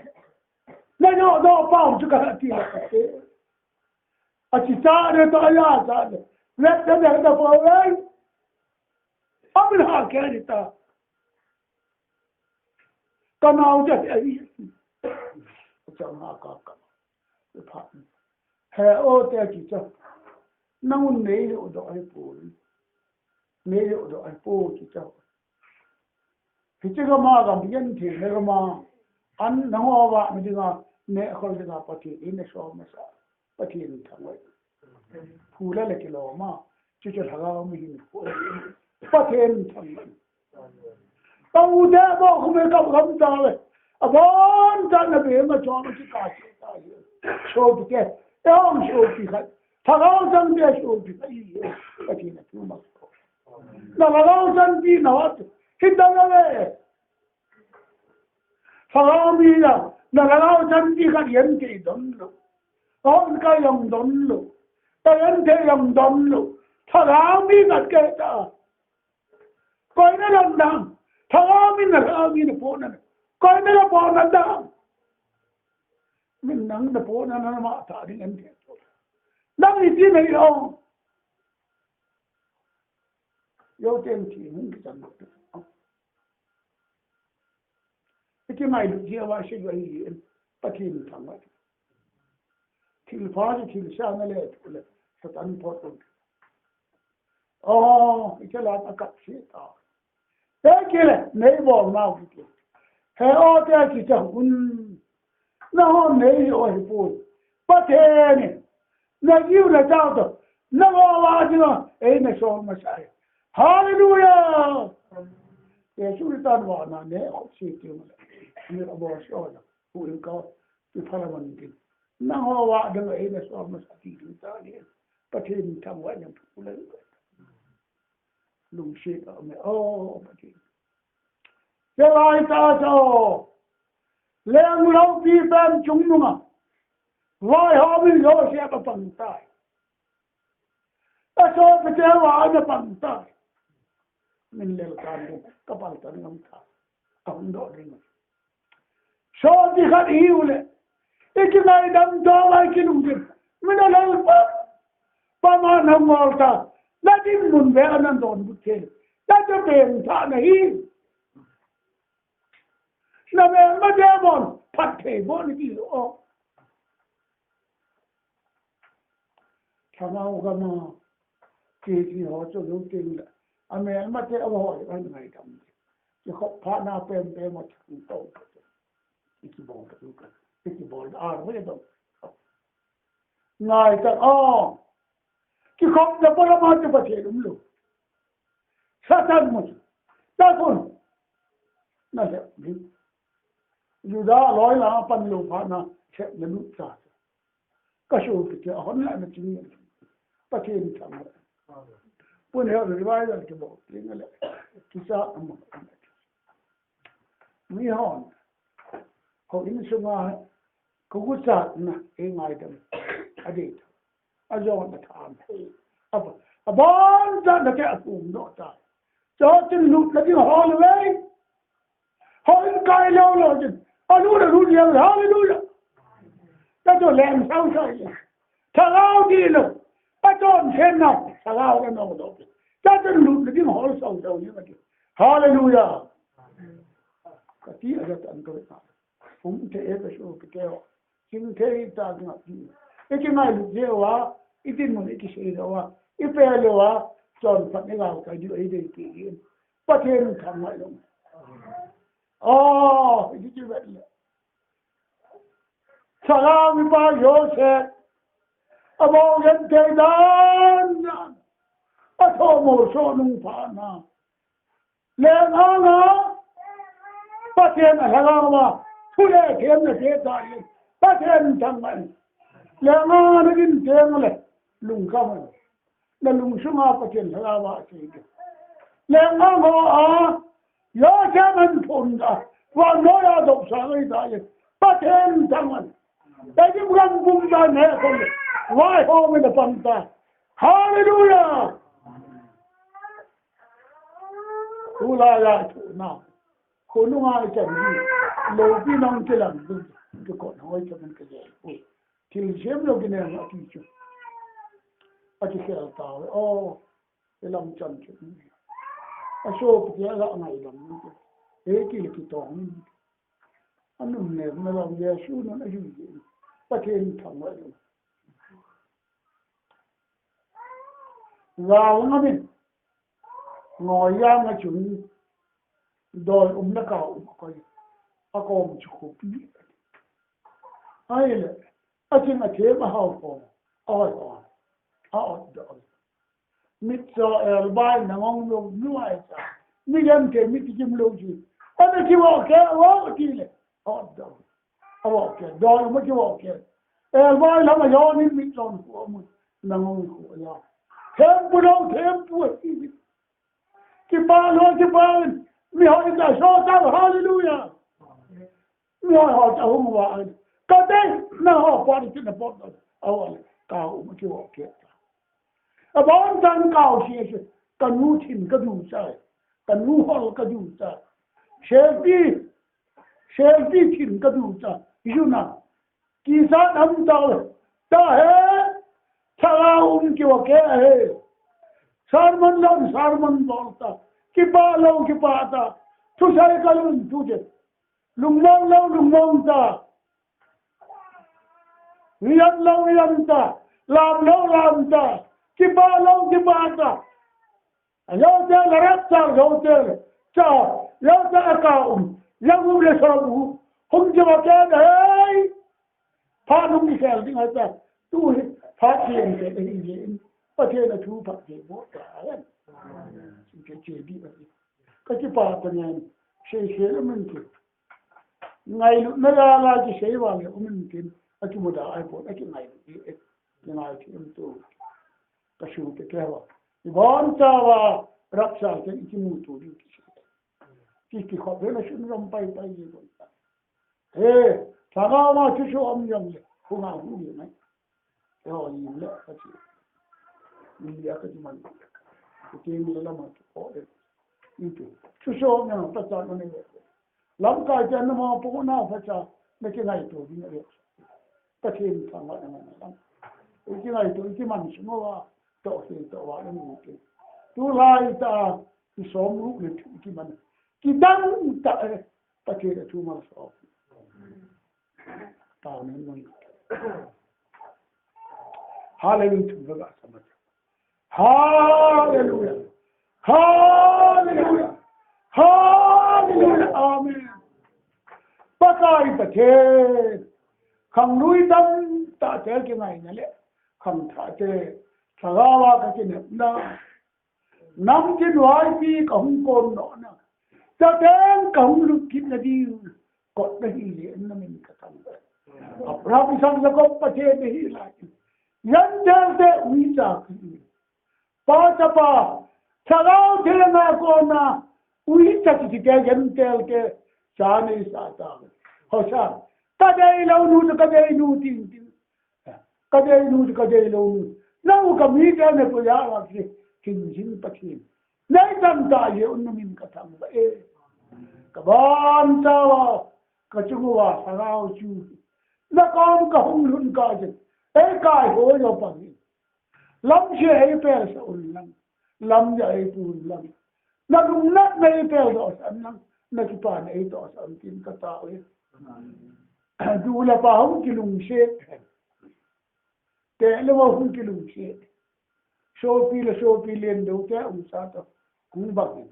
Na yo no pa u chu ka ti la ka te. A chi cha ne ta ya cha ne. Let ne ne ta pa wei. A min ha ke ni ta. Ka nau ja he ai. Cha na ka ka. Pha. He o te ki cha. Na un nei lo do ai pu. Nei lo do ai pu ki cha. Hiche gam a gam genthei le gam a, an nangho vahna dinga, nehkhol dinga Pathen in eiso masa. Pathen thangvah. Phule le kilom a, chuche lhagao mihem khu. Pathen thangvah. Ka u te bo khu me ka gam ta le. Abon ta na be ma chom chi ka chi ta. Sopi te, e hung sopi khat. Lhagao chang te sopi khat. Pathen a thu ma. Na lhagao chanpi na hot. Hita na le. Lhagao mi na, na lhagao chanpi khat yen kei don lo. Hon ka yong don lo. Ta yen te yong don lo. Lhagao mi khat kei ta. Koi na don dang. Lhagao mi na, lhagao mi na po na. Koi na la po na dang. Min nang na po na na ma ta ding yen te. Nang iti na i ong. Yo ten thi hung kichang. Iti mai lu jia wa se yo hi Pathen thangvah. Thil pha thil sa na le, le Satan pot. Oh, iti la ta kap si ta. Te kile, nei bol nau kile. He o te kicha un. Nangho nei o hi poi. Pathen in. Na jiu na chao to. Nangho a dinga. Eina sol masai. Hallelujah. Jesu Christa vana ne o si ti ma. Ni abo so na. Pu in ka. Ti phala man ti. Nangho a dinga eina sol masai ti ta ni. Pathen thangvah na pu le. Lungset a um e, oh, Pathen. Chulai tah chu, lengloupi pen chungnunga, vaihom in Joseph apang tai. Asopite vang apang tai. Min lel kan ding, kapal tan ngam tai. Ahung doh ding. Sopi khat ihiu le. I kingaidam to lai kilungdin. Min alel pa. Ama na ngol ta, na dinmun ve a na donbut thei. Tachu pengthahna hi. Na melmate bon, phatthei bon ti lou. Lhagao gam a, kiti ho chu lou teng le. A melmate a hoi a ngaidam. Kikhop phatna penpen ma thang to. Ikibol ka tu ka. Ikibol a hoi dam. Ngai ta a. Kikhopna polam a chu Pathen umlou. Satan mo chu. Takun. Na le. Juda loi lang a pan lou phatna, sepna lut cha. Ka sopite, ahon la na ching. Pathen thangvah. Pun he revival kibol. Ling le. Kisa amo. Mihon. Houin sunga. Ka guchatna. Eingaidam. Adei. Ajong na tham. Aba. Abon cha na ke apum no ta. Cho tin lut na ding hol ve. Houin kai lou lou jin. Alut alut lou. Hallelujah. Tachu lem sao sao jin. Lhagao ti lou. Achon chen na. Lhagao na no lou. Tachu lut na ding hol sao sao jin. Hallelujah. Kati aja tan ko ta. Hung te e ka sopite ho. Chingthei ta ngap ti. Ikingailut jeh uva, idinmun ikisei lou uva, ipe lou uva, chonphat igao kai diu eidei ti. Pathen thangvah lou. Oh, iti ti vet le. Lhagao mipa Joseph. Abol genthei dan dan. Athomo soh nung phatna. Leng anga, Pathen a lhagao a, thu le themna se ta in, Pathen thangvah in. Leng anga na din teng le, lungkham in. Na lungsunga Pathen lhagao a sei ke. Leng anga a, Joseph an phun da, vannoi a dopsa ngai ta in, Pathen thangvah in. Egypt gam pum ta ne khom, vaihom in apang ta. Hallelujah! Tulai a thu na. Khonunga ichan di. Loupi nang kilang di. Kikot hoi chaman kajai. Thil sem lou kinem ati chu. Ati khel tao. Oh, ilam chan chu. Asopite ala ngaidam. Eiti le kitong. Anum ne na lam Jesu nun ahi. Pathen thangvah. Lau ngamin. Ngoi jang a chun doi umna kah um a koi. Akom chu khopi. Ahile, aching athem ahao khom. Ahoi khom. A-ot doi. Mitcho elbai na ngong lou nuai cha. Mi genthei mit kikim lou chi. Ana kivo ke vo tile. A-ot doi. Avo ke, doi ma kivo ke. Elbai lama jonin mitchon khu amun. Na ngong khu ya. Thempu lou, thempu. Kipa lou, kipa. Mihoi ta so ta, hallelujah. Mihoi ho ta hung va. Kate, na ho pa ni na pot. Avo le, ka um kivo ke. Abon chan kau si si, kanu thin kadu cha, kanu hol kadu cha. Selfie, selfie thin kadu cha. Juna. Kisan am tao. Ta he. Thala um kivo ke he. Sermon lou sermon bol ta. Kipa lou kipa ta. Thusei kalun thuje. Lungmong lou lungmong ta. Ngian lou ngian ta. Lam lou lam ta. Kipa lou kipa ta. Ajote la rap ta jote. Cha, jote aka um. Yang um le sa u. Hung je wa ke dei. Pha nung ni sel ding ha ta. Tu hi pha thiem te dei ni. Pathen a thu pha thiem bo ta. Ke che di ba. Ka kipa ta ngen. Sei sei le min ke. Ngailutna jal a kisei vang le um intin, akimuda ahipon, akingailut e, e, kingai thim tu. Ka sute keva. Ibon chauva, rapture te ikimuto diu kisei. Ki, kikhop le na sun ram pai pai ji bon. He, lhagao ma chu chu um jong le, hung a hung le mai. Eo, lim le, ka chi. Lim le, ka chi man. Ka chi mi le lama chu ko le. Ito. Chu so na, pa cha na ne le. Lamkai te na ma po na pa cha, na kingaito ding le. Pathen thangvah na na lam. Ikingaito, ikiman sunga. Toh hi toh va na mu ke. Tulai ta, ki som ru le thu ki man. Ki dang ta, eh, ta ke da thu ma so. Ta ne mo. Hallelujah, thu ga sa ma. Hallelujah. Hallelujah. Hallelujah. Amen. Pakai Pathen. Khanglui tamtah te kingaina le khangthah te lhagao a ka kinepna. Namtin vaipi ka hung kon nohna. Chapang ka hung lut kitna ding. Kot na hi le na min ka thang. Abraham, Isaac, Jacob Pathen na hi lai. Gentile te uicha ka hi. Pa, Chapa, Lhagao Theng a kona uicha kiti te Gentile te cha nei sa ta. Hosa. Ka dei lou nu, ka dei nu tin tin. Ka dei nu, ka dei lou nu. Nang u ka mi te ne po ya wa ki kin jin Pathen. Nei tam ta ye un min ka thang ba e. Ka ban ta wa, ka chung wa Lhagao chu. Na kom ka hung lhun ka jin. Ei kai ho yo pa ni. Lam sia ei pel sa un lang. Lam ja ei pu un lang. Na lungnatna ei pel doh sa un lang. Na kipana ei doh sa un tin ka tao e. Du le pa hung kilungset. Te le mo hung kilungset. Sopi le sopi len do te um sa to. Hung bang.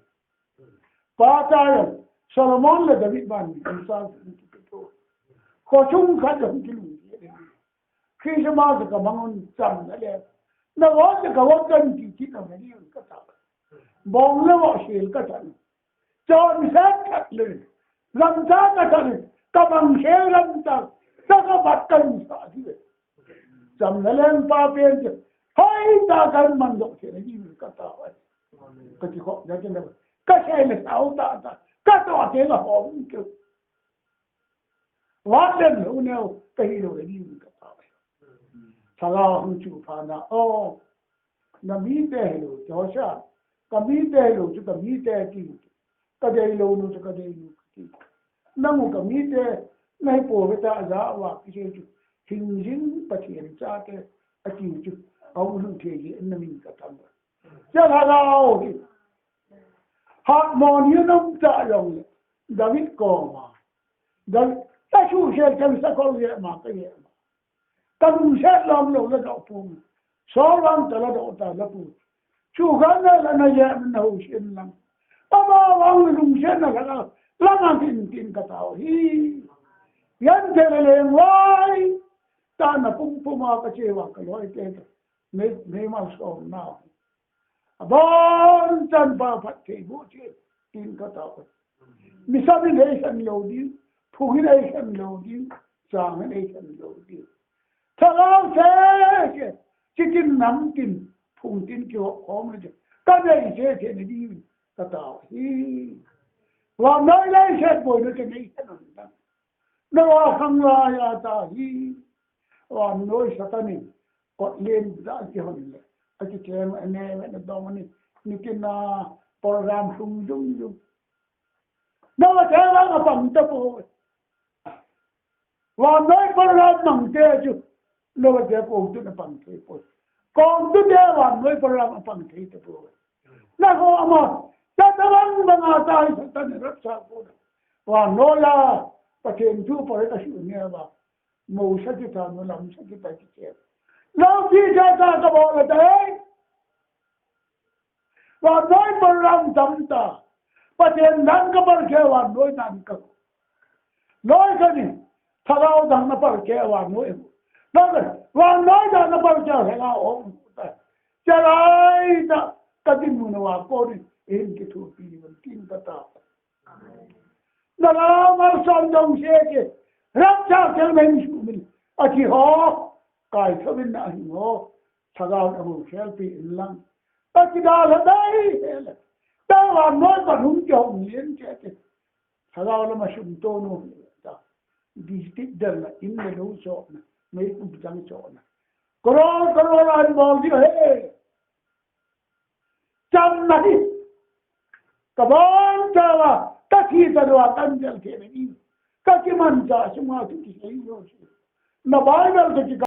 Pa ta yo. Solomon le David ban um sa hung ki to. Kho chung khat hung kilungset. Christmas ka mang un chamna le. Na wa ka wa kan ti ti ka ma ni ka ta. Bong le wa sil ka ta. Chon set khat le. Lamcha ka ta le. Ka mang sil lamcha. Sa ka bat kan sa di le. Chamna leng pa pen che. Hai ta kan man dok che ni ka ta wa. Ka ti kho ja ke na. Ka se le sau ta ta. Ka to te la ho ke. Vat lem lou neo, ka hi lou le ding ka ta. Lhagao hung chu pha na, o, na mite hi lou, Joshua, ka mite hi lou chu ka mite ti, ka dei lou nu chu ka dei nu ti. Nang u ka mite, na hi po ve ta ja wa ki se chu, hing jing Pathen chate, a ti chu, a hung lhun thei ji, na min ka tam. Cha Lhagao hi, Hat mo ni nom cha jong le, David koma. David, ta su se chen sa kol ye ma ka ye ma. Ka lungset lom lou la doh pum. Saul vang ta la doh ta la pu. Chu gan na la na ye na hu sin lang. Ama vang lungset na la la. La ma tin tin ka tao hi. Yan te le leng vai. Ta na pum pum a ka che wa ka loi te ta. Nei, nei ma som na. Abon chan pa phat thei bu che, tin ka tao. Mi sam in ei san lou ding, phung in ei san lou ding, chang in ei san lou ding. Thalou se che, chitin namtin, phungtin kihop khom le che, ka nei che che ne ding, ka tao hi. Vannoi leiset boina che nei san lou ding. Na va khang la ya ta hi. Vannoi Satan in kot len da ki hon le. A ki chen a ne na dong ni. Ni kin na program sung jung jung. Na va te va nga pang ta po. Vannoi program mang te chu. Na va te ko tu na pang te po. Ko tu te vannoi program a pang te te po. Na ho ama. Ta ta vang vang a ta hi Satan in rap sa po. Vannoi la. Pathen thu pa ta su ne va. Mo sa kita, mo lam sa kita ki che. Lam ki che ta ka bol ta e. Vannoi program tam ta. Pathen dan ka par ke vannoi dan ka. Noi ka ni. Lhagao dan na par ke vannoi. Noi ka. Vannoi dan na par ke lhagao. Chalai ta. Ka din mu na wa ko ni. In ki thu pi ni tin ka ta. Na la mal som dong se ke. Ram cha kel men su min. A ti ho. Kai tho min na hi ho. Lhagao na mu sel pi in lang. A ti da la dai he la. Ta vannoi pa hung ke hung lien che ke. Lhagao la ma sum to no. Ta. Di ti dal na in le lo so na. Mei ku jang so na. Crore crore an bol di he. Cham nahi. Ka ban cha va, ka thi ta lou a kan jal the nahi. Ka kiman cha sum a thu kisei lou si. Na Bible ka ki